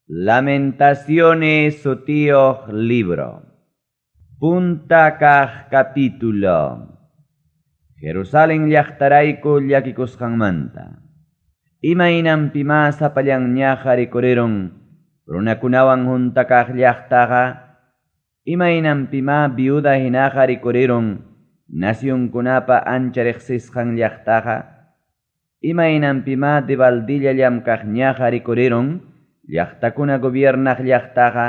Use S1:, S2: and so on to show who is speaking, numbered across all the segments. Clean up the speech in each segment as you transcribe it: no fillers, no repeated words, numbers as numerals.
S1: Lamentaciones sutiyuq libro. Punta kaq capítulo. Jerusalen llaqtarayku llakikusqanmanta. Imaynanpimá sapallanñaqa rikurirun runakunawan hunta kaq llaqtaqa? Imaynanpimá viuda hinaqa rikurirun nacionkunapa ancha riqsisqan llaqtaqa? Imaynanpimá debaldilla llamkaqñaqa rikurirun llaqtakuna gobiernaq llaqtaqa?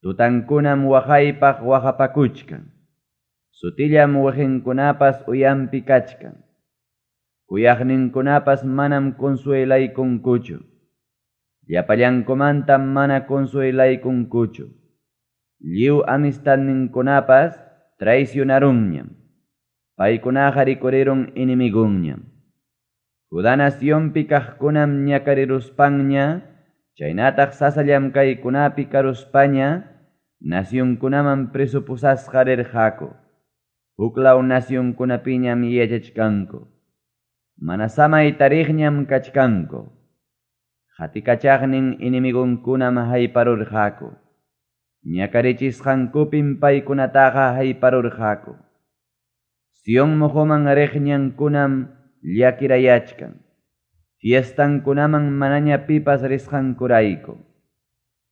S1: Tutankunam waqaypaq waqapakuchkan. Sutillam weqenkunapas uyanpi kachkan. Kuyaqninkunapas manam consuelaykunkuchu. Llapallankumantam mana consuelaykunkuchu. Lliw amistadninkunapas traicionarunñam. Paykunaqa rikurirun enemigunñam. Judá nacionpi kaqkunam ñakariruspanña, chaynataq sasa llamkaykunapi karuspaña, nacionkunaman preso pusasqa rirqaku. Huklaw nacionkunapiñam yachachkanku. Mana samay tariqñam kachkanku. Qatikachaqnin enemigunkunam hayparurqaku. Ñakarichisqankupim paykunataqa hayparurqaku. Sion moqoman riq ñankunam llakirayachkan. Fiestankunaman manaña pipas risqankurayku.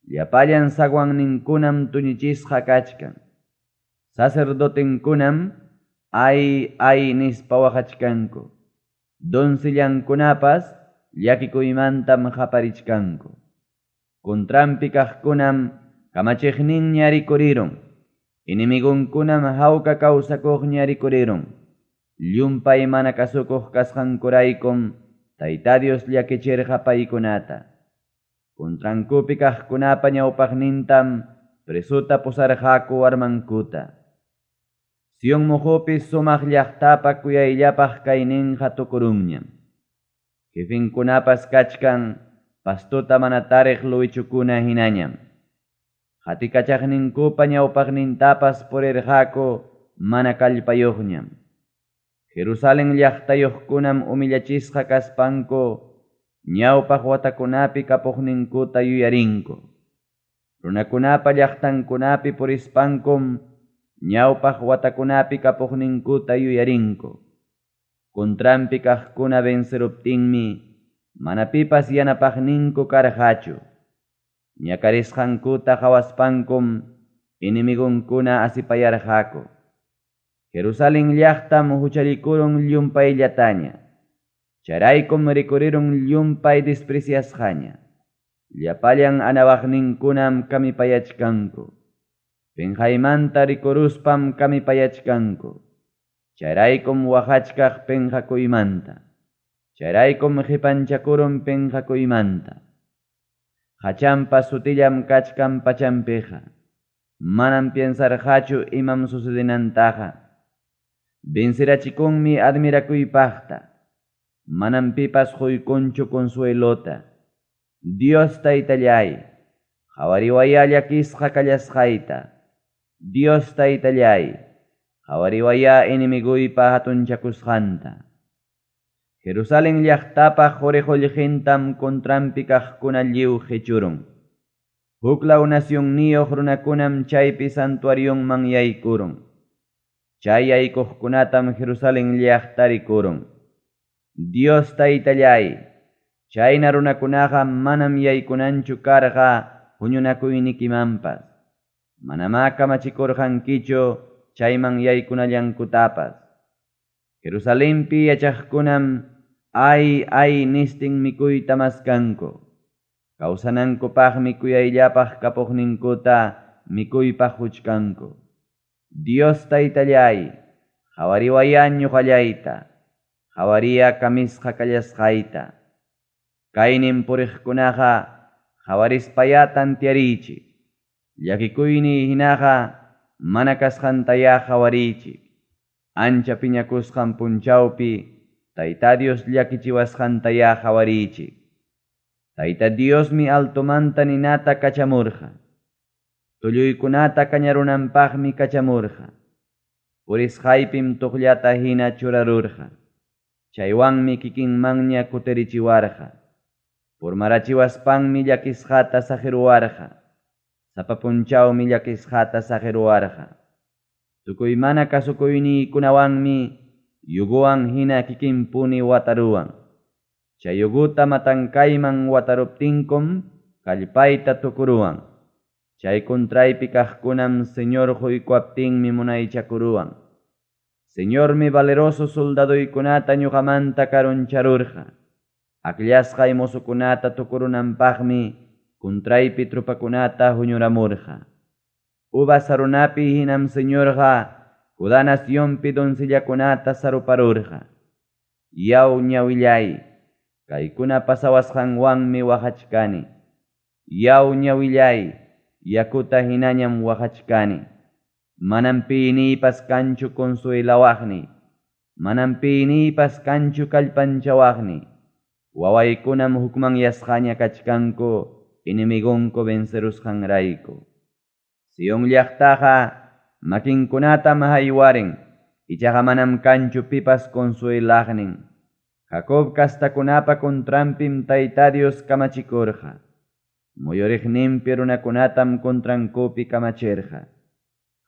S1: Llapallan zaguanninkunam tuñichisqa kachkan. Sacerdotenkunam ay ay nispa waqachkanku. Doncillankunapas llakikuymantam qaparichkanku. Contranpi kaqkunam kamachiqninña rikurirun. Enemigunkunam hawka kawsakuqña rikurirun. Llumpay mana kasukuq kasqankuraykum Tayta Dios llakichirqa paykunata. Contrankupi kaqkunapa ñawpaqnintam presuta pusarqaku warmankuta. Sion moqopi sumaq llaqtapa kuyayllapaq kayninqa tukurunñam. Jefinkunapas kachkan pastota mana tariq luwichukuna hinañam. Qatikachaqninkupa ñawpaqnintapas purirqaku mana kallpayuqñam. Jerusalen llaqtayuqkunam humillachisqa kaspanku ñawpaq watakunapi kapuqninkuta yuyarinku. Runakunapa llaqtankunapi purispankum ñawpaq watakunapi kapuqninkuta yuyarinku. Contranpi kaqkuna venceruptinmi mana pipas yanapaqninku karqachu. Ñakarisqankuta qhawaspankum enemigunkuna asipayarqaku. Jerusalen llaqtam huchallikurun llumpayllataña. Chayraykum rikurirun llumpay despreciasqaña. Llapallan anawaqninkunam kamipayachkanku. Penqaymanta rikuruspam kamipayachkanku. Chayraykum waqachkaq penqakuymanta. Chayraykum qipanchakurun penqakuymanta. Hachampa sutillam kachkan pachampiqa. Manam piensarqachu imam sucedinantaqa. Vencerachikunmi admirakuypaqta. Manam pipas quykunchu consuelota. Dios taytallay, qhawariwaya llakisqa kallasqayta. Dios taytallay, qhawariwaya enemiguypa hatunchakusqanta. Jerusalen llaqtapa quri qullqintam contranpi kaqkuna lliw qichurun. Huklaw nacionniyuq runakunam chaypi santuarionman yaykurun. Chay yaykuqkunatam Jerusalen llaqta rikurun. Dios taytallay, chayna runakunaqa manam yaykunanchu karqa huñunakuynikimanpas. Manamá kamachikurqankichu chayman yaykunallankutapas. Jerusalenpi yachaqkunam ay ay nistin mikuyta maskanku. Kawsanankupaqmi kuyayllapaq kapuqninkuta mikuypaq huchkanku. Dios taytallay, qhawariwaya ñuqallayta, qhawariya kamisqa kallasqayta. Kaynin puriqkunaqa qhawarispaya tantiariychik. Llakikuyniy hinaqa mana kasqantaya qhawariychik. Ancha piñakusqan punchawpi Tayta Dios llakichiwasqantaya qhawariychik. Tayta Diosmi altomanta ninata kachamurqa. Tulluykunata kañarunanpaqmi kachamurqa. Purisqaypim tuqllata hina churarurqa. Chaywanmi kikinmanña kutirichiwarqa. Purmarachiwaspanmi llakisqata saqeruwarqa. Sapa punchawmi llakisqata saqeruwarqa. Tukuy mana kasukuyniykunawanmi yugowan hina kikinpuni wataruwan. Chay yugota matankayman wataruptinkum kallpayta tukuruwan. Chay contraypi kaqkunam Señor qoykuwaptinmi munaychakuruwan. Señormi valeroso soldadoykunata ñoqamanta karuncharurqa. Akllasqay mozokunata tukurunanpaqmi contraypi tropakunata huñuramurqa. Uvas sarunapi hinam Señorqa Judá nacionpi doncellakunata saruparurqa. Yaw ñawilláy, kaykuna pasawasqanwanmi waqachkani. Yaw ñawilláy, yakuta hinañam waqachkani. Manam piyniypas kanchu consuelawaqniy. Manam piyniypas kanchu kallpanchawaqniy. Wawaykunam hukmanyasqaña kachkanku enemigonku vencerusqanrayku. Sion llaqtaqa makinkunatam haywarin, ichaqa manam kanchu pipas consuelaqnin. Jacob castakunapa contranpim Tayta Dios kamachikurqa. Muyuriqninpi runakunatam contrankupi kamachirqa.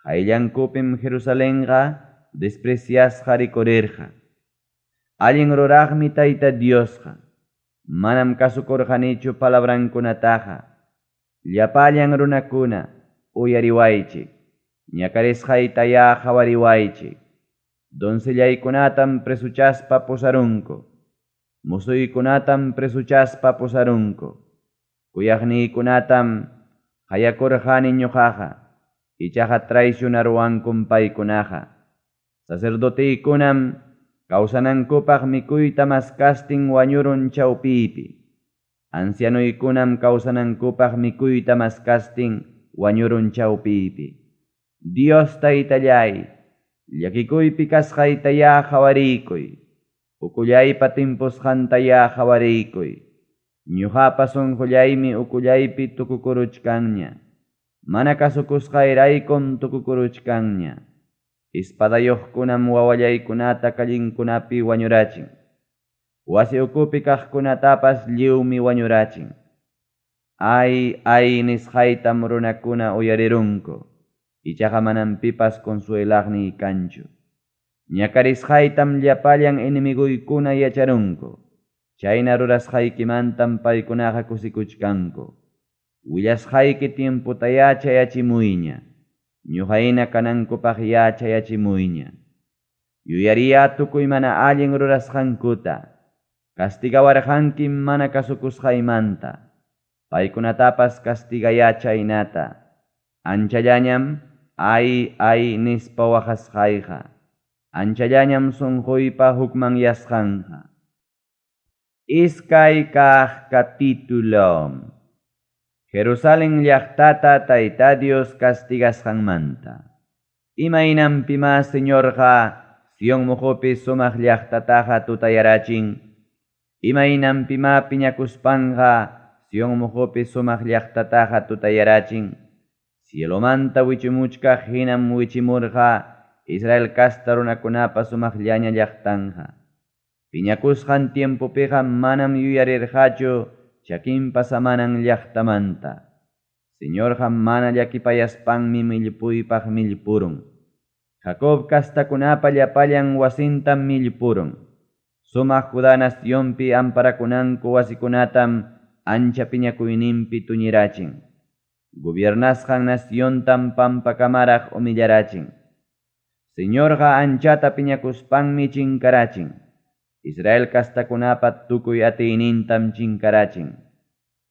S1: Qayllankupim Jerusalenqa despreciasqa rikurirqa. Allin ruraqmi Tayta Diosqa. Manam kasukurqanichu palabrankunataqa. Llapallan runakuna, uyariwaychik. Ñakarisqaytayá qawariwaychik. Doncellaykunatam presochaspa pusarunku. Mozoykunatam presochaspa pusarunku. Kuyaqniykunatam qayakurqani ñoqaqa, ichaqa traicionaruwankum paykunaqa. Sacerdoteykunam kawsanankupaq mikuyta maskastin wañurun chawpiypi. Ancianoykunam kawsanankupaq mikuyta maskastin wañurun chawpiypi. Dios Taytalláy, llakikuypi kasqaytayá qawariykuy. Ukullaypa timpusqantayá qawariykuy. Ñoqapa sonqollaymi ukullaypi tukukuruchkanña. Mana kasukusqayraykum tukukuruchkanña. Espadayoqkunam wawallaykunata callenkunapi wañurachin. Wasi ukupi kaqkunatapas lliwmi wañurachin. Ay, ay nisqaytam runakuna uyarirunku. Ichaqa manam pipas consuelaqniy kanchu. Ñakarisqaytam llapallan enemigoykuna yacharunku. Chayna rurasqaykimantam paykunaqa kusikuchkanku. Willasqayki tiempotayá chayachimuyña. Ñoqa hina kanankupaqyá chayachimuyña. Yuyariyá tukuy mana allin rurasqankuta. Castigawarqankim mana kasukusqaymanta. Paykunatapas castigayá chaynata. Anchallañam ay, ay nispa waqasqayqa. Anchallañam sonqoypa hukmanyasqanqa. Iskay kaq capítulo. Jerusalen llaqtata Tayta Dios castigasqanmanta. Imaynanpimá Señorqa Sion moqopi sumaq llaqtataqa tutayarachin. Imaynanpimá piñakuspanqa Sion moqopi sumaq llaqtataqa tutayarachin. Cielomanta wichimuchkaq hinam wichimurqa Israel casta runakunapa sumaqllaña llaqtanqa. Piñakusqan tiempopiqa manam yuyarirqachu chakinpa samanan llaqtamanta. Señorqa mana llakipayaspanmi millpuypaq millpurun. Jacob castakunapa llapallan wasintam millpurun. Sumaq Judá nacionpi amparakunanku wasikunatam ancha piñakuyninpi tuñirachin. Gobiernasqan naciontam pampakamaraq humillarachin. Señorqa anchata piñakuspanmi chinkarachin. Israel castakunapa tukuy atiynintam chinkarachin.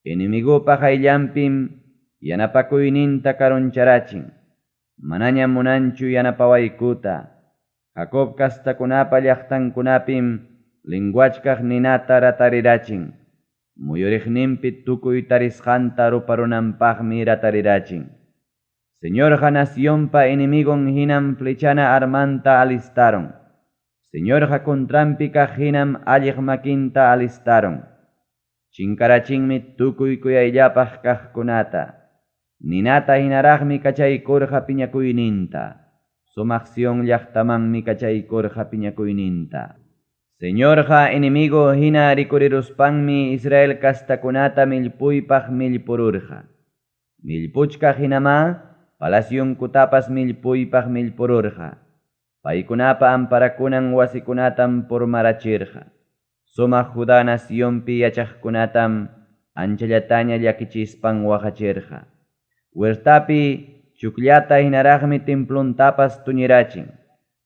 S1: Enemigopa qayllanpim yanapakuyninta karuncharachin. Manañam munanchu yanapawaykuta. Jacob castakunapa llaqtankunapim lenguachkaq ninata ratarirachin. Muyuriqninpi tukuy tarisqanta ruparunanpaqmi ratarirachin. Señorqa nacionpa enemigon hinam flechana armanta alistaron. Señorqa contranpi kaq hinam alleq makinta alistaron. Chinkarachinmi tukuy kuyayllapaq kaqkunata. Ninata hinaraqmi kachaykurqa piñakuyninta. Sumaq Sion llaqtamanmi kachaykurqa piñakuyninta. Señorqa enemigo hina rikuriruspanmi Israel castakunata millpuypaq millpururqa. Millpuchkaq hinamá palacionkutapas millpuypaq millpururqa. Paykunapa amparakunan wasikunatam purmarachirqa. Sumaq Judá nacionpi yachaqkunatam anchallataña llakichispan waqachirqa. Huertapi chukllata hinaraqmi templontapas tuñirachin.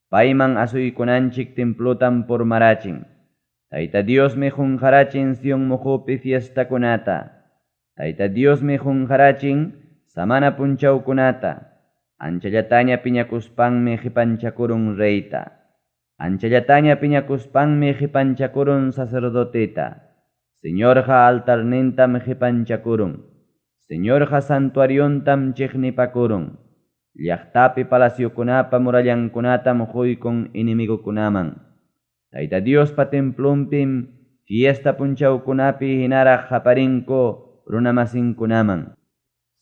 S1: Payman asuykunanchik templotam purmarachin. Tayta Diosmi qonqarachin Sion Moqopi fiestakunata. Tayta Diosmi qonqarachin samana punchawkunata. Anchallataña piñakuspanmi qepanchakurun reyta. Anchallataña piñakuspanmi qepanchakurun sacerdoteta. Señorqa altarnintam qepanchakurun. Señorqa santuariontam cheqnipakurun. Llaqtapi palaciokunapa murallankunatam qoykun enemigokunaman. Tayta Diospa templonpim fiesta punchawkunapi hinaraq qaparinku runamasinkunaman.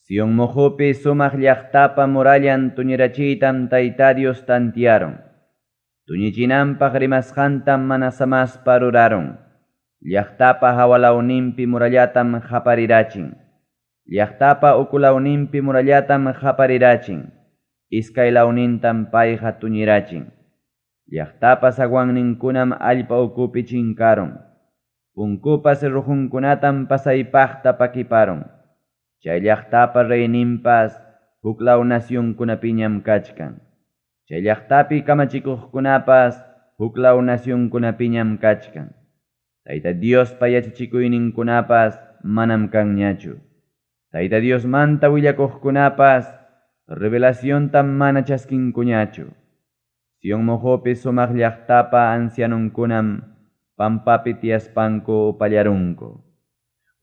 S1: Sion Moqopi sumaq llaqtapa murallan tuñirachiytam Tayta Dios tantearun. Tuñichinanpaq rimasqantam mana samaspa rurarun. Llaqtapa hawalawninpi murallatam qaparirachin. Llaqtapa ukulawninpi murallatam qaparirachin. Iskaylawnintam payqa tuñirachin. Llaqtapa zaguanninkunam allpa ukupi chinkarun. Punkupa cerrojunkunatam pasaypaqta pakiparun. Chay llaqtapa reyninpas huklaw nacionkunapiñam kachkan. Chay llaqtapi kamachikuqkunapas huklaw nacionkunapiñam kachkan. Tayta Diospa yachachikuyninkunapas manam kanñachu. Tayta Diosmanta willakuqkunapas revelaciontam mana chaskinkuñachu. Sion Moqopi sumaq llaqtapa ancianonkunam pampapi tiyaspanku upallarunku.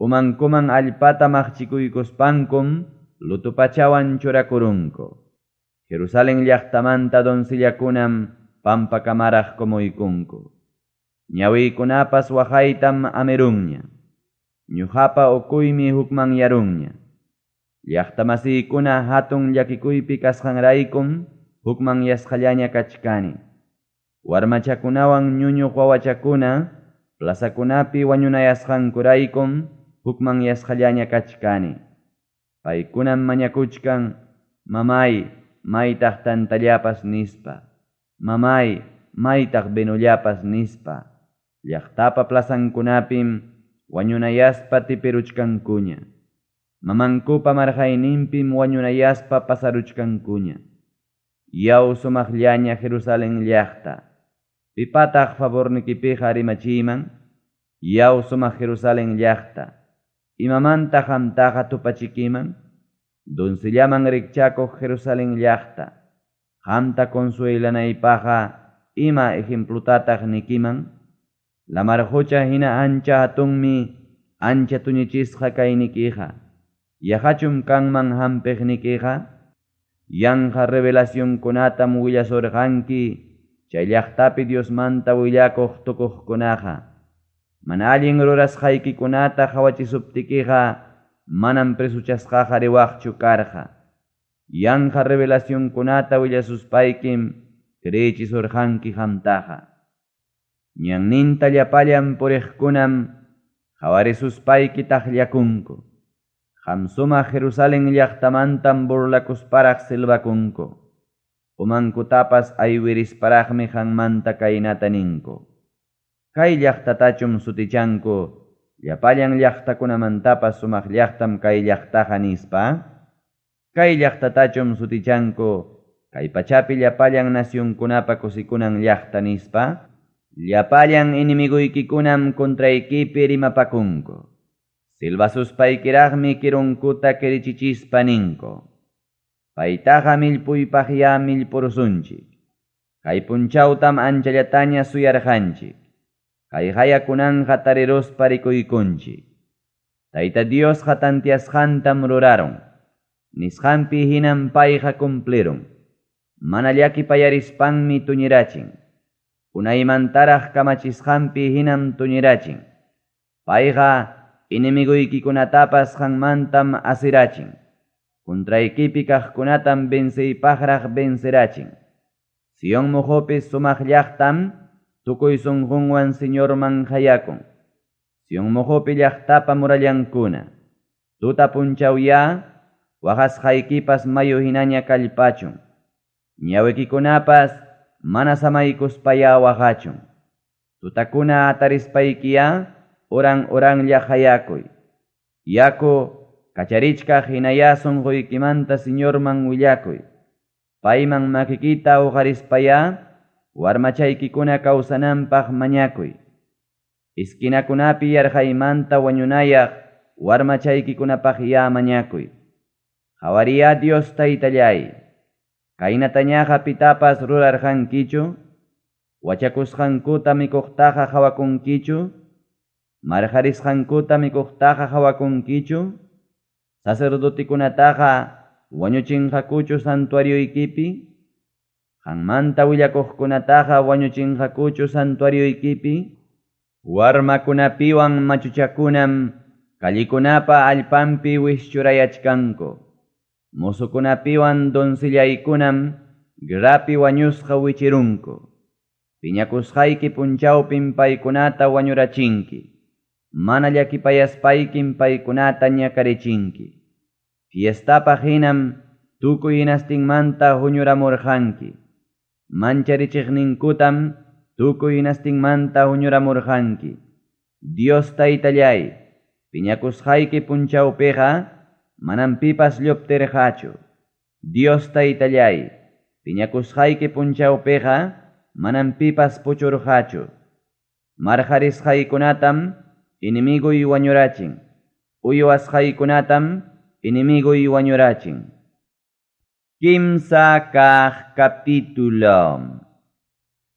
S1: Umankuman allpata maqchikuykuspankum luto pachawan churakurunku. Jerusalen llaqtamanta doncellakunam pampakamaraq kumuykunku. Ñawiykunapas waqaytam amirunña. Ñuqapa ukuymi hukmanyarunña. Llaqtamasiykuna hatun llakikuypi kasqanraykum hukmanyasqallaña kachkani. Warmachakunawan ñuñuq wawachakuna plazakunapi wañunayasqankuraykum hukmanyasqallaña kachkani. Paykunam mañakuchkan, mamay, maytaq tantallapas nispa. Mamay, maytaq vinollapas nispa. Llaqtapa plazankunapim wañunayaspa tipiruchkankuña. Mamankupa marqayninpim wañunayaspa pasaruchkankuña. Yaw sumaqllaña Jerusalen llaqta. Pipataq favornikipiqa rimachiyman? Yaw sumaq Jerusalen llaqta. Imamanta qamtaqa tupachikiman? Doncellaman rikchakuq Jerusalen llaqta. Qamta consuelanaypaqqa ima ejemplotataq nikiman? Lamar qocha hina ancha hatunmi ancha tuñichisqa kaynikiqa. Yaqachum kanman hampiqnikiqa? Yanqa revelacionkunatam willasurqanki chay llaqtapi Diosmanta willakuq tukuqkunaqa. Mana allin rurasqaykikunata qawachisuptikiqa manam presochasqaqa riwaqchu karqa. Yanqa revelacionkunata willasuspaykim creechisurqanki qamtaqa. Ñanninta llapallan puriqkunam qawarisuspayki taqllakunku. Qam sumaq Jerusalen llaqtamantam burlakusparaq silbakunku. Umankutapas aywirisparaqmi qanmanta kaynata ninku. Kay llaqtatachum sutichanku, llapallan llaqtakunamantapas sumaq llaqtam kay llaqtaqa nispa. Kay llaqtatachum sutichanku, kay pachapi llapallan nacionkunapa kusikunan llaqta nispa. Llapallan enemiguykikunam contraykipi rimapakunku. Silbasuspaykiraqmi kirunkuta kirichichispa ninku. Paytaqa millpuypaqya millpurusunchik. Kay punchawtam anchallataña suyarqanchik. Kay hayakunanqa tariruspa rikuykunchik. Tayta Diosqa tantiasqantam rurarun. Nisqanpi hinam payqa cumplirun. Mana llakipayarispanmi tuñirachin. Unaymantaraq kamachisqanpi hinam tuñirachin. Payqa enemiguykikunatapas qanmantam asirachin. Contraykipi kaqkunatam venceypaqraq vencerachin. Sion Moqopi sumaq llaqtam tukuy sonqonwan Señorman qayakun. Sion moqopi llaqtapa murallankuna, tuta punchawyá waqasqaykipas mayu hinaña kallpachun. Ñawikikunapas mana samaykuspayá waqachun. Tutakuna hatarispaykiyá horan horanlla qayakuy. Yaku kacharichkaq hinayá sonqoykimanta Señorman willakuy. Payman makikita hoqarispayá warmachaykikuna kawsananpaq mañakuy. Esquinakunapi yarqaymanta wañunayaq warmachaykikunapaqyá mañakuy. Qhawariya Dios taytallay. Kaynatañaqa pitapas rurarqankichu? Wachakusqankuta mikuqtaqa qhawakunkichu? Marqarisqankuta mikuqtaqa qhawakunkichu? Sacerdotekunataqa wañuchinqakuchu santuarioykipi? Qanmanta willakuqkunataqa wañuchinqakuchu santuarioykipi? Warmakunapiwan machuchakunam callikunapa allpanpi wischurayachkanku. Mozokunapiwan doncillaykunam guerrapi wañusqa wichirunku. Piñakusqayki punchawpim paykunata wañurachinki. Mana llakipayaspaykim paykunata ñakarichinki. Fiestapaq hinam tukuy hinastinmanta huñuramurqanki. Mancharichiqninkutam tukuy hinastinmanta huñuramurqanki. Dios taytallay, piñakusqayki punchawpiqa manam pipas lluptirqachu. Dios taytallay, piñakusqayki punchawpiqa manam pipas puchurqachu. Marqarisqaykunatam enemiguy wañurachin. Uywasqaykunatam enemiguy wañurachin. Kimsa kaq capítulo.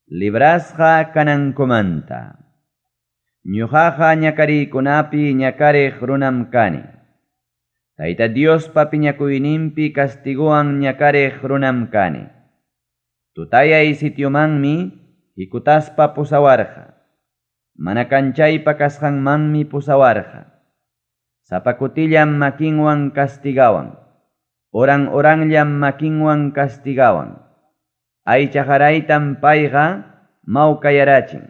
S1: Librasqa kanankumanta. Ñuqaqa ñakariykunapi ñakariq runam kani. Tayta Diospa piñakuyninpi castiguwan ñakariq runam kani. Tutayay sitiomanmi hikutaspa pusawarqa. Mana kanchaypa kasqanmanmi pusawarqa. Sapa kutillam makinwan castigawan. Oran oranllam makinwan castigawan. Aycha qaraytam payqa mawkayarachin.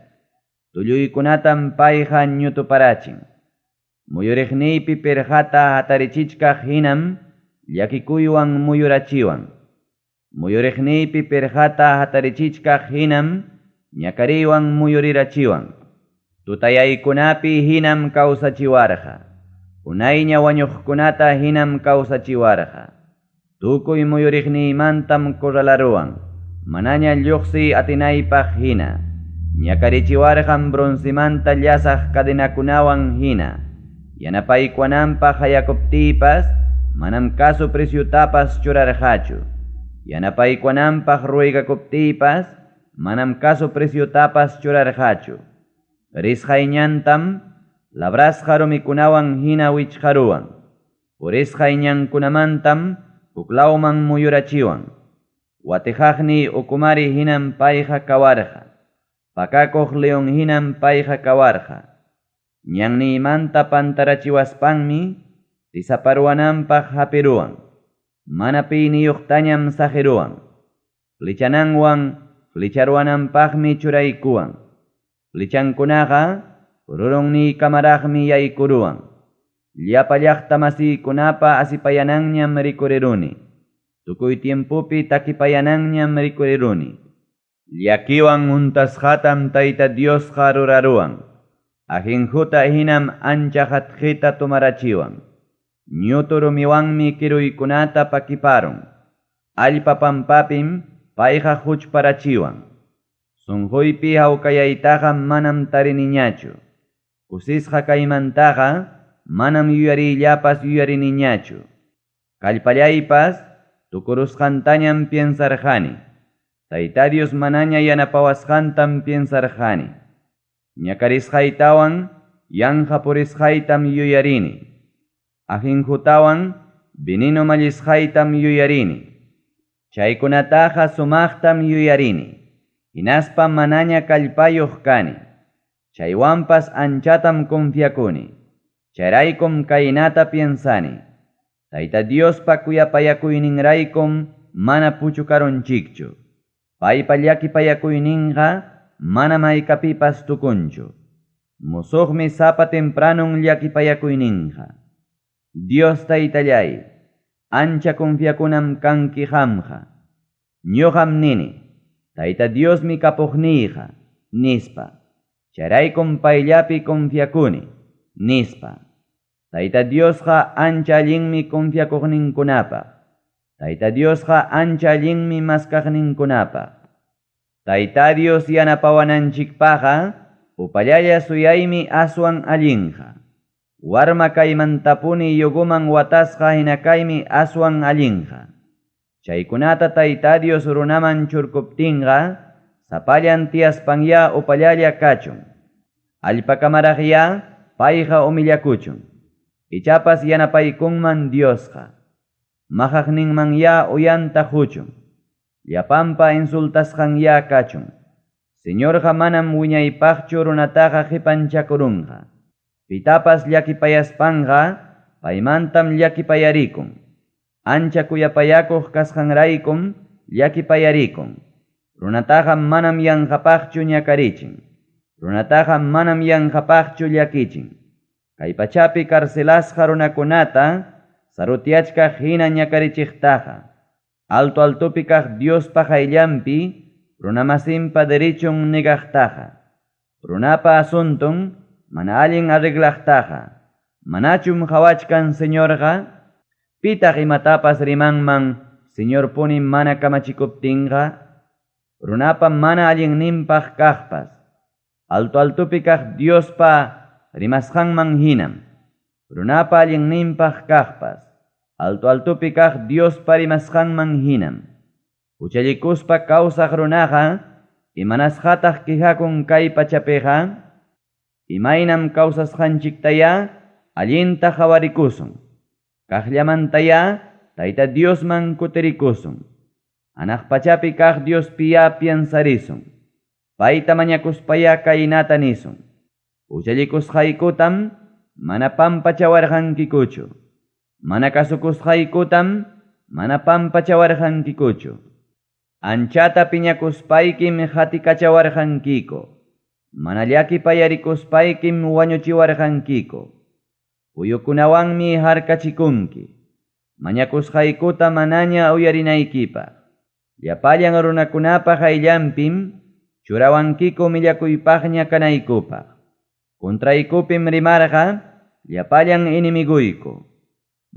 S1: Tulluykunatam payqa ñutuparachin. Muyuriqniypi pirqata hatarichichkaq hinam llakikuywan muyurachiwan. Muyuriqniypi pirqata hatarichichkaq hinam ñakariywan muyurirachiwan. Tutayaykunapi hinam kawsachiwarqa. Unayña wañuqkunata hinam kawsachiwarqa. Tukuy muyuriqniymantam corralaruwan. Manaña lluqsiy atinaypaq hina. Ñakarichiwarqam broncemanta llasaq cadenakunawan hina. Yanapaykuwananpaq hayakuptiypas manam caso preciutapas churarqachu. Yanapaykuwananpaq ruegakuptiypas manam caso preciutapas churarqachu. Risqay ñantam labrasqa rumikunawan hina wichqaruwan. Purisqay ñankunamantam huklawman muyurachiwan. Watijaqniy ukumari hinam payqa kawarqa. Pakakuq león hinam payqa kawarqa. Ñanniymanta pantarachiwaspanmi tisaparuwananpaq hapiruwan. Mana piyniyuqtañam saqiruwan. Flechananwan flecharuwananpaqmi churaykuwan. Flechankunaqa rurunniykamaraqmi yaykuruwan. Llapa llaqta masiykunapa asipayananñam rikuriruni. Tukuy tiempopi takipayananñam rikuriruni. Llakiwan huntasqatam Tayta Diosqa ruraruwan. Ajenjuta hinam ancha qatqita tumarachiwan. Ñutu rumiwanmi kiruykunata pakiparun. Allpa pampapim payqa huchparachiwan. Sunquypi hawkayaytaqa manam tariniñachu. Kusisqa kaymantaqa manam yuyariyllapas yuyariniñachu. Kallpallaypas tukurusqantañam piensarqani. Tayta Dios manaña yanapawasqantam piensarqani. Ñakarisqaytawan yanqa purisqaytam yuyarini. Ajenjutawan veneno mallisqaytam yuyarini. Chaykunataqa sumaqtam yuyarini. Hinaspa manaña kallpayuq kani. Chaywanpas anchatam confiakuni. Chayraykum kaynata piensani. Tayta Diospa kuyapayakuyninraykum mana puchukarunchikchu. Paypa llakipayakuyninqa manam haykapipas tukunchu. Musuqmi sapa tempranon llakipayakuyninqa. Dios Taytalláy, ancha confiakunam kanki qamqa. Ñoqam nini, Tayta Diosmi kapuqniyqa, nispa. Chayraykum payllapi confiakuni, nispa. Tayta Diosqa ancha allinmi confiakuqninkunapaq. Tayta Diosqa ancha allinmi maskaqninkunapaq. Tayta Dios yanapawananchikpaqqa upallalla suyaymi aswan allinqa. Warma kaymantapuni yugoman watasqa hina kaymi aswan allinqa. Chaykunata Tayta Dios runaman churkuptinqa, sapallan tiyaspanyá upallalla kachun. Allpakamaraqyá payqa humillakuchun. Ichapas yanapaykunman Diosqa. Maqaqninmanyá uyanta qochun. Llapanpa insultasqanyá kachun. Señorqa manam wiñaypaqchu runataqa qepanchakurunqa. Pitapas llakipayaspanqa paymantam llakipayarikun. Ancha kuyapayakuq kasqanraykum llakipayarikun. Runataqa manam yanqapaqchu ñakarichin. Runataqa manam yanqapaqchu llakichin. Kay pachapi carcelasqa runakunata sarutyachkaq hina ñakarichiqtaqa. Alto altopi kaq Diospa qayllanpi runamasinpa derechon negaqtaqa. Runapa asunton mana allin arreglaqtaqa. Manachum qawachkan Señorqa? Pitaq imatapas rimanman Señorpuni mana kamachikuptinqa? Runapa mana allinninpaq kaqpas. Alto altopi kaq Diospa rimasqanman hinam. Runapa allinninpaq kaqpas. Alto altopi kaq Diospa rimasqanman hinam. Huchallikuspa kawsaq runaqa imanasqataq quejakun kay pachapiqa? Imaynam kawsasqanchiktayá allinta qawarikusun. Kaqllamantayá Tayta Diosman kutirikusun. Hanaq pachapi kaq Diospiyá piensarisun. Payta mañakuspayá kaynata nisun. Huchallikusqaykutam mana pampachawarqankikuchu. Mana kasukusqaykutam mana pampachawarqankikuchu. Anchata piñakuspaykim qatikachawarqankiku. Mana llakipayarikuspaykim wañuchiwarqankiku. Puyukunawanmi harkachikunki. Mañakusqaykuta manaña uyarinaykipaq. Llapallan runakunapa qayllanpim churawankiku millakuypaqña kanaykupaq. Contraykupim rimarqa llapallan enemiguyku.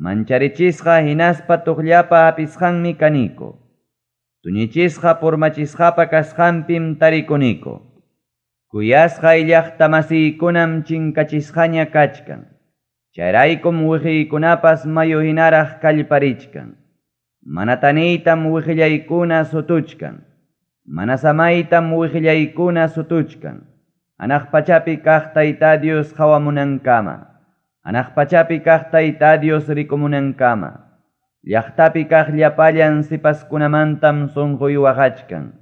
S1: Mancharichisqa hinaspa tuqllapa hapisqanmi kaniku. Tuñichisqa purmachisqapa kasqanpim tarikuniku. Kuyasqay llaqta masiykunam chinkachisqaña kachkan. Chayraykum wiqiykunapas mayu hinaraq kallparichkan. Mana taniytam wiqillaykuna sutuchkan. Mana samaytam wiqillaykuna sutuchkan. Hanaq pachapi kaq Tayta Dios qawamunankama. Hanaq pachapi kaq Tayta Dios rikumunankama. Llaqtapi kaq llapallan sipaskunamantam sunquy waqachkan.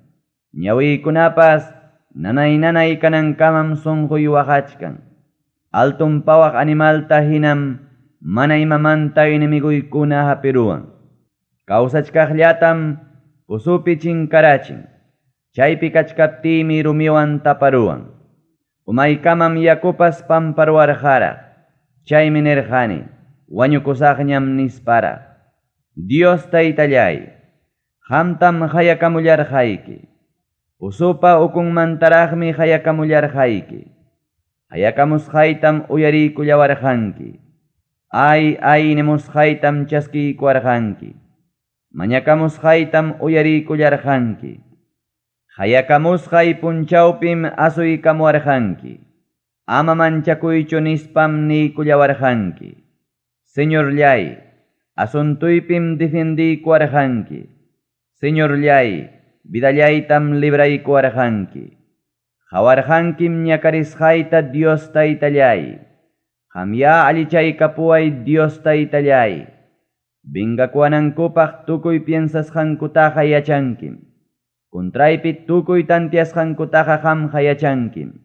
S1: Ñawiykunapas nanay nanay kanankamam sunquy waqachkan. Alton pawaq animalta hinam mana imamanta enemiguykuna hapiruwan. Kawsachkaqllatam pusupi chinkarachin. Chaypi kachkaptiymi rumiwan taparuwan. Umaykamam yakupas pamparuwarqaraq. Chaymi nirqani, wañukusaqñam nisparaq. Dios Taytallay, qamtam qayakamullarqayki. Pusupa ukunmantaraqmi qayakamullarqayki. Qayakamusqaytam uyariykullawarqanki. Ay, ay nimusqaytam chaskiykuwarqanki. Mañakamusqaytam uyariykullarqanki. Qayakamusqay punchawpim asuykamuwarqanki. Ama manchakuychu nispam niykullawarqanki. Señorllay, asuntuypim defendiykuwarqanki. Señorllay, vidallaytam libraykuwarqanki. Qawarqankim ñakarisqayta Dios Taytallay. Qamyá allichaykapuway Dios Taytallay. Vengakuwanankupaq tukuy piensasqankutaqa yachankim. Contraypi tukuy tantiasqankutaqa qamqa yachankim.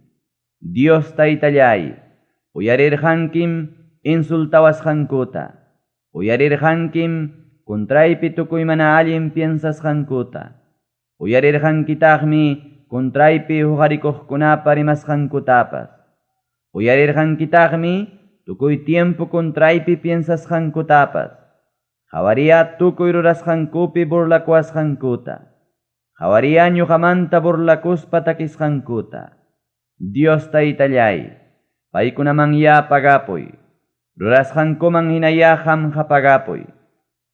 S1: Dios Taytallay, uyarirqankim insultawasqankuta. Uyarirqankim contraypi tukuy mana allin piensasqankuta. Uyarirqankitaqmi contraypi huqarikuqkunapa rimasqankutapas. Uyarirqankitaqmi tukuy tiempo contraypi piensasqankutapas. Qawariya tukuy rurasqankupi burlakuwasqankuta. Qawariya ñuqamanta burlakuspa takisqankuta. Dios Taytalláy, paykunamanyá pagapuy. Rurasqankuman hinayá qamqa pagapuy.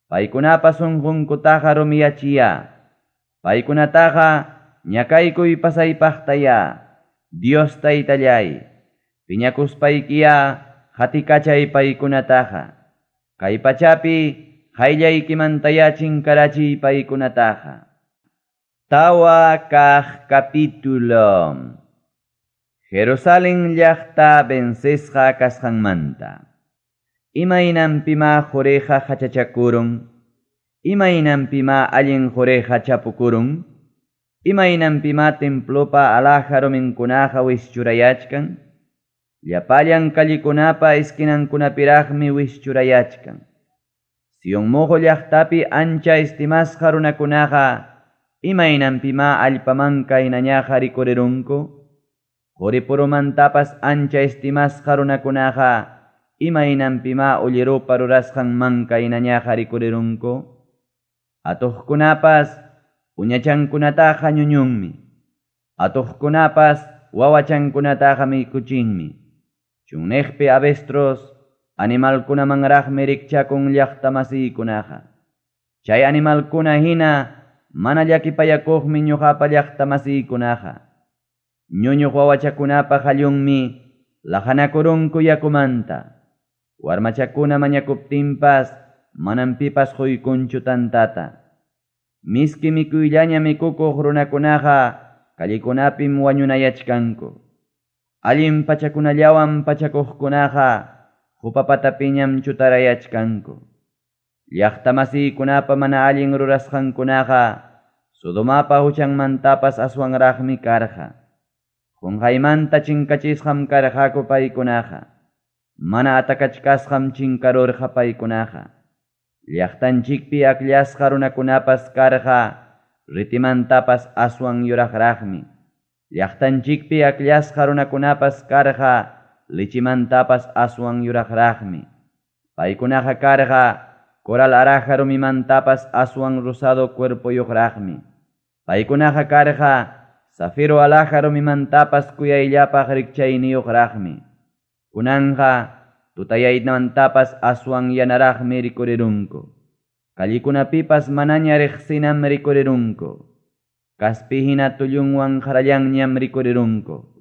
S1: Paykunapa sunqunkutaqa rumiyachiyá. Paykunataqa ñakaykuy pasaypaqtayá. Dios Taytalláy, piñakuspaykiyá qatikachay paykunataqa. Kay pachapi qayllaykimantayá chinkarachiy paykunataqa. 4 kaq capítulo. Jerusalen llaqta vencesqa kasqanmanta. Imaynanpimá quriqa qachachakurun? Imaynanpimá allin quriqa chapukurun? Imaynanpimá templopa alhaja ruminkunaqa wischurayachkan? Llapallan callekunapa esquinankunapiraqmi wischurayachkan. Sion moqo llaqtapi ancha estimasqa runakunaqa imaynanpimá allpamanka hinañaqa rikurirunku? Qori-purumantapas ancha estimasqa runakunaqa imaynanpimá ullerupa rurasqan manka hinañaqa rikurirunku? Atuqkunapas uñachankunataqa ñuñunmi. Atuqkunapas wawachankunataqa mikuchinmi. Chunniqpi avestruz animalkunamanraqmi rikchakun llaqtamasiykunaqa. Chay animalkuna hina mana llakipayakuqmi ñuqapa llaqtamasiykunaqa. Ñuñuq wawachakunapa qallunmi laqanakurunku yakumanta. Warmachakuna mañakuptinpas manam pipas quykunchu tantata. Miski mikuyllaña mikukuq runakunaqa callekunapim wañunayachkanku. Allin pachakunallawan pachakuqkunaqa qupa patapiñam chutarayachkanku. Llaqtamasiykunapa mana allin rurasqankunaqa Sodomapa huchanmantapas aswanraqmi karqa. Qunqaymanta chinkachisqam karqaku paykunaqa. Mana atacachkasqam chinkarurqa paykunaqa. Llaqtanchikpi akllasqa runakunapas karqa ritimantapas aswan yuraqraqmi. Llaqtanchikpi akllasqa runakunapas karqa lichimantapas aswan yuraqraqmi. Paykunaqa karqa coral alhaja rumimantapas aswan rosado cuerpoyuqraqmi. Paykunaqa karqa zafiro alhaja rumimantapas kuyayllapaq rikchayniyuqraqmi. Kunanqa tutayaymantapas aswan yanaraqmi rikurirunku. Callekunapipas manaña riqsinam rikurirunku. Kaspi hina tullunwan qarallanñam rikurirunku.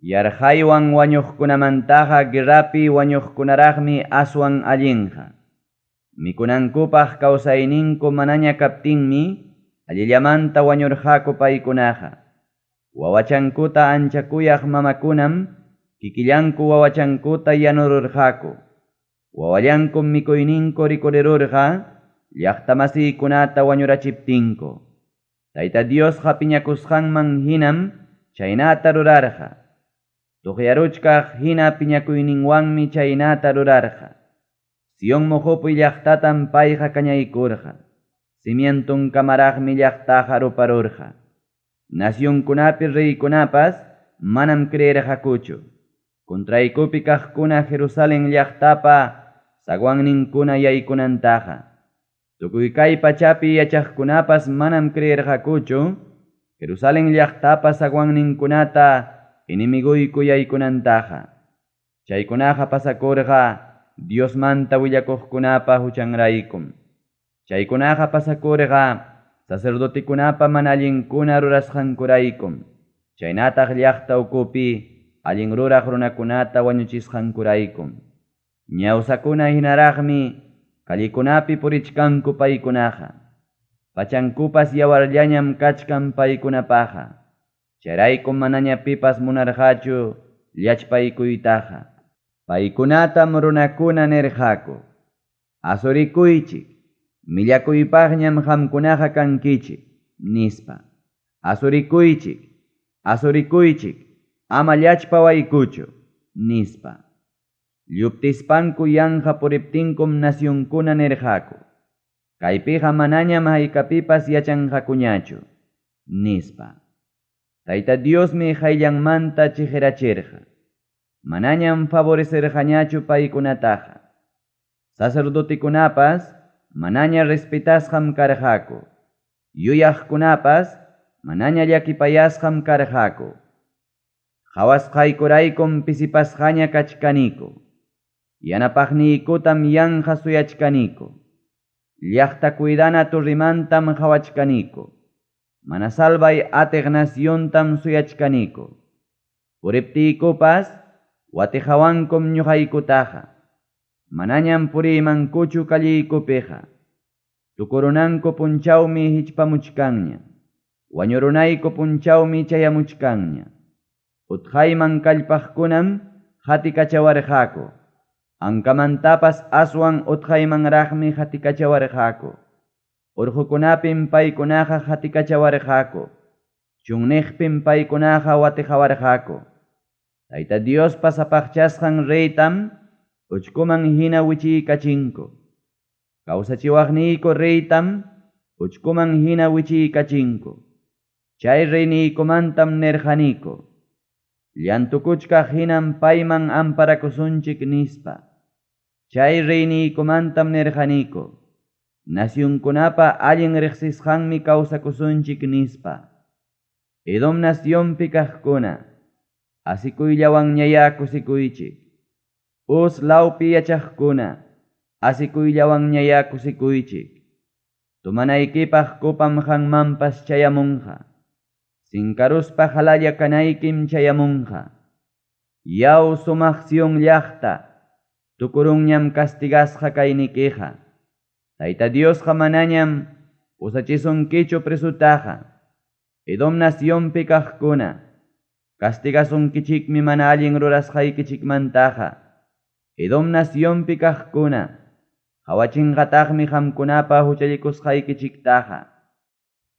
S1: Yarqaywan wañuqkunamantaqa guerrapi wañuqkunaraqmi aswan allinqa. Mikunankupaq kawsayninku manaña kaptinmi allillamanta wañurqaku paykunaqa. Wawachankuta ancha kuyaq mamakunam kikillanku wawachankuta yanururqaku. Wawallankum mikuyninku rikurirurqa llaqtamasiykunata wañurachiptinku. Tayta Diosqa piñakusqanman hinam chaynata rurarqa. Tuqyaruchkaq hina piñakuyninwanmi chaynata rurarqa. Sion moqopi llaqtatam payqa kañaykurqa. Cimientonkamaraqmi llaqtaqa ruparurqa. Nacionkunapi reykunapas manam creerqakuchu. Contraykupi kaqkuna Jerusalen llaqtapa zaguanninkuna yaykunantaqa. Tukuy kay pachapi yachaqkunapas manam creerqakuchu Jerusalen llaqtapa zaguanninkunata enemiguyku yaykunantaqa. Chaykunaqa pasakurqa Diosmanta willakuqkunapa huchanraykum. Chaykunaqa pasakurqa sacerdotekunapa mana allinkuna rurasqankuraykum. Chaynataq llaqta ukupi allin ruraq runakunata wañuchisqankuraykum. Ñawsakuna hinaraqmi callekunapi purichkanku paykunaqa. Pachankupas yawarllañam kachkan paykunapaqa. Chayraykum manaña pipas munarqachu llachpaykuytaqa. Paykunatam runakuna nirqaku. Asurikuychik, millakuypaqñam qamkunaqa kankichik, nispa. Asurikuychik, asurikuychik, ama llachpawaykuchu, nispa. Lluptispanku yanqa puriptinkum nacionkuna nirqaku. Kaypiqa manañam haykapipas yachanqakuñachu, nispa. Tayta Diosmi qayllanmanta cheqerachirqa. Manañam favorecerqañachu paykunataqa. Sacerdotekunapas manaña respetasqam karqaku. Yuyaqkunapas manaña llakipayasqam karqaku. Qawasqaykuraykum pisipasqaña kachkaniku. Yanapaqniykutam yanqa suyachkaniku. Llaqta cuidana torremantam qawachkaniku. Mana salvay atiq naciontam suyachkaniku. Puriptiykupas watiqawankum ñuqaykutaqa. Manañam puriymankuchu calleykupiqa. Tukurunanku punchawmi hichpamuchkanña. Wañurunayku punchawmi chayamuchkanña. Utqayman kallpaqkunam qatikachawarqaku. Ankamantapas aswan utqaymanraqmi qatikachawarqaku. Urqukunapim paykunaqa qatikachawarqaku. Chunniqpim paykunaqa watiqawarqaku. Tayta Diospa sapaqchasqan reytam uchkuman hina wichiykachinku. Kawsachiwaqniyku reytam uchkuman hina wichiykachinku. Chay reyniykumantam nirqaniku. Llantukuchkaq hinam payman amparakusunchik nispa. Chay reyniykumantam nirqaniku. Nacionkunapa allin riqsisqanmi kawsakusunchik nispa. Edom nacionpi kaqkuna, asikuyllawanñayá kusikuychik. Uz lawpi yachaqkuna, asikuyllawanñayá kusikuychik. Tomanaykipaq copam qanmanpas chayamunqa. Sinkaruspa halalla kanaykim chayamunqa. Yaw sumaq Sion llaqta, tukurunñam castigasqa kaynikiqa. Tayta Diosqa manañam pusachisunkichu presutaqa. Edom nacionpi kaqkuna, castigasunkichikmi mana allin rurasqaykichikmantaqa. Edom nacionpi kaqkuna, qawachinqataqmi qamkunapa huchallikusqaykichiktaqa.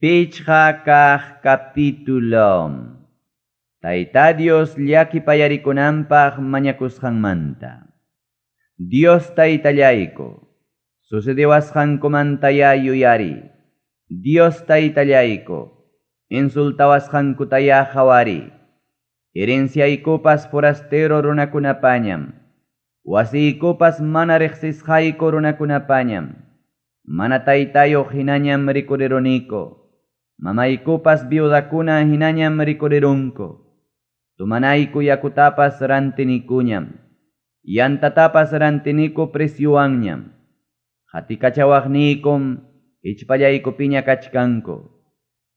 S1: Pichqa kaq capítulo. Tayta Dios llakipayarikunanpaq mañakusqanmanta. Dios taytallayku, sucedewasqankumantaya yuyari. Dios taytallayku, insultawasqankutaya qhawari. Herenciaykupas forastero runakunapañam. Wasiykupas mana riqsisqayku runakunapañam. Mana taytayuq hinañam rikuriruniku. Mamaykupas viudakuna hinañam rikurirunku. Tomanayku yakutapas rantinikuñam. Yantatapas rantiniku presyuwanñam. Qatikachawaqniykum hichpallaykupiña kachkanku.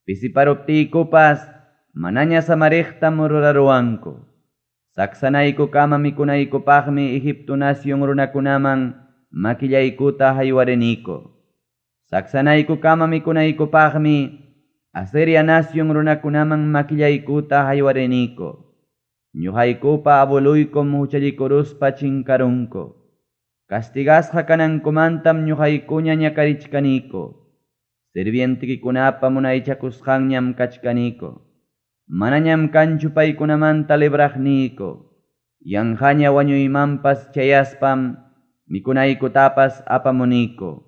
S1: Pisiparuptiykupas manaña samariqtam ruraruwanku. Saksanaykukama mikunaykupaqmi Egipto nación runakunaman makillaykuta haywariniku. Saksanaykukama mikunaykupaqmi Asiria nación runakunaman makillaykuta haywariniku. Ñuqaykupa abueluykum huchallikuruspa chinkarunku. Castigasqa kanankumantam ñuqaykuña ñakarichkaniku. Sirvientikikunapa munaychakusqanñam kachkaniku. Manañam kanchu paykunamanta libraqniyku. Yanqaña wañuymanpas chayaspam mikunaykutapas apamuniku.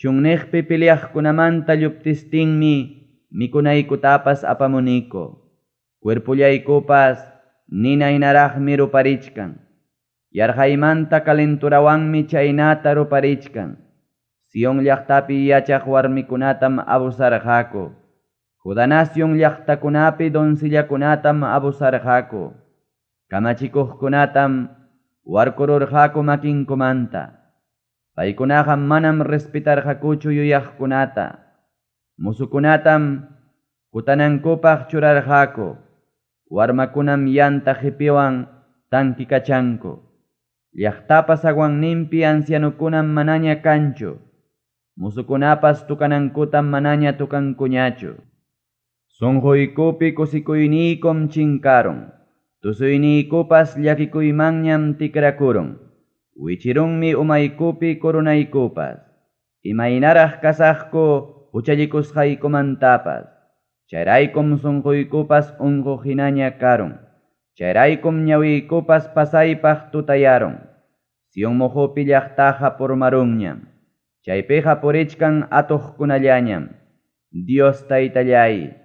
S1: Chunniqpi peleaqkunamanta lluptistinmi mikunaykutapas apamuniku. Cuerpollaykupas nina hinaraqmi ruparichkan. Yarqaymanta calenturawanmi chaynata ruparichkan. Sion llaqtapi yachaq warmikunatam abusarqaku. Judá nación llaqtakunapi doncillakunatam abusarqaku. Kamachikuqkunatam warkururqaku makinkumanta. Paykunaqa manam respetarqakuchu yuyaqkunata. Musukunatam kutanankupaq churarqaku. Warmakunam yanta qipiwan tankikachanku. Llaqtapa zaguanninpi ancianukunam manaña kanchu. Musukunapas tukanankutam manaña tukankuñachu. Sunquykupi kusikuyniykum chinkarun. Tusuyniykupas llakikuymanñam tikrakurun. Wichirunmi umaykupi korunaykupas. Imaynaraq kasaqku huchallikusqaykumantapas. Chayraykum sunquykupas unquq hinaña karun. Chayraykum ñawiykupas pasaypaq tutayarun. Sion moqopi llaqtaqa purmarunñam. Chaypiqa purichkan atuqkunallañam. Dios taytallay,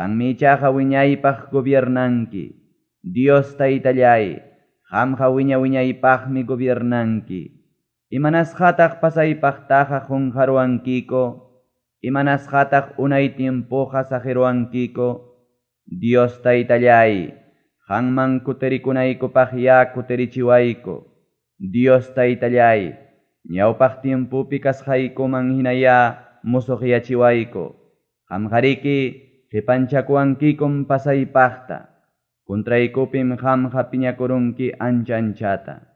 S1: Qanmi ichaqa wiñaypaq gobiernanki. Dios Taytalláy, qamqa wiña-wiñaypaqmi gobiernanki. Imanasqataq pasaypaqtaqa qonqaruwankiku? Imanasqataq unay tiempoqa saqeruwankiku? Dios Taytalláy, qanman kutirikunaykupaqyá kutirichiwayku. Dios Taytalláy, ñawpaq tiempopi kasqaykuman hinayá mosoqyachiwayku. Qamqariki qepanchakuwankikum pasaypaqta. Contraykupim qamqa piñakurunki ancha-anchata.